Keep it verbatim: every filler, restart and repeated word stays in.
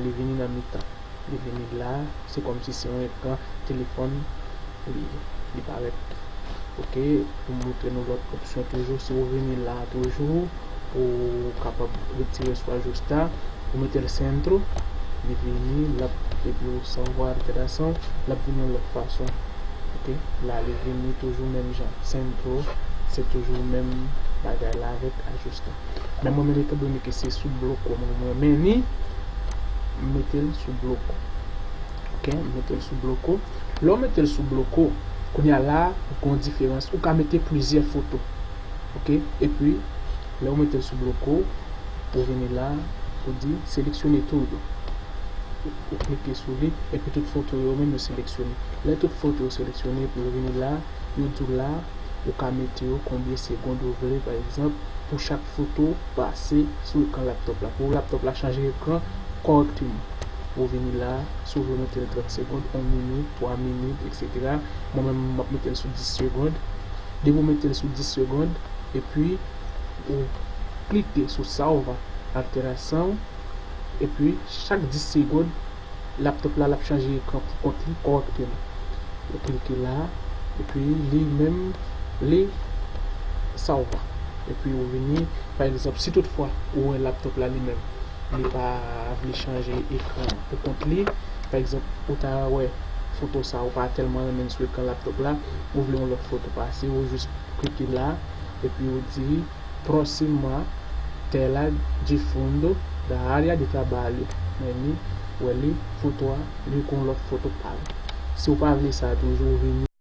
Li vini nan mitan. Li vini la, se kòmsi se yon ekran telefòn li ye. Li parèt. Ok, pou montre nou lòt opsyon toujou, si w vini la toujou, ou kapab retire sou ajusta, ou mete l centro, li vini, l ap, epi ou salvar alteração, l ap vini yon lòt fason. Ok, la li vini toujou menm jan. Centro, se toujou menm bagay la avèk ajusta. Men mwen menm, etan done ke se sou bloko mwen, mwen renmen li, m mete l sou bloko. Ok, m mete l sou bloko. Lè w mete l sou bloko, kounye a la, ou gen yon diferans. Ou ka mete plizyè foto. Ok, epi, lè w mete l sou bloko, ou vini la, ou di seleksyone tudo. Ou klike sou li, epi tout foto yo menm yo seleksyone. Lè tout foto yo seleksyone, epi ou vini la, yo di w la, ou ka mete yo konbyen segond ou vle, pa egzanp, pou chak foto pase sou ekran laptop la. Pou laptop la chanje ekran kòrèkteman. Ou vini la, si w vle mete l trant segond, yon minit, twa minit, etsetera. Mwen menm, m ap mete l sou dis segond. Depi w mete l sou dis segond, epi ou klike sou salva alteração, epi chak dis segond, laptop la, l ap chanje ekran pou kont li kòrèkteman. Ou klike la, epi li menm, li salva. Epi ou vini, pa egzanp, si toutfwa ou wè laptop la li menm, li pa vle chanje ekran pou kont li, pa egzanp, ou ta wè foto sa, ou pa tèlman renmen l sou ekran laptop la, ou vle yon lòt foto pase, ou jis klike la, epi ou di próxima tela de fundo da área de trabalho. Men li, wè li, foto a, li kon lòt foto pa l. Si w pa vle sa, toujou vini.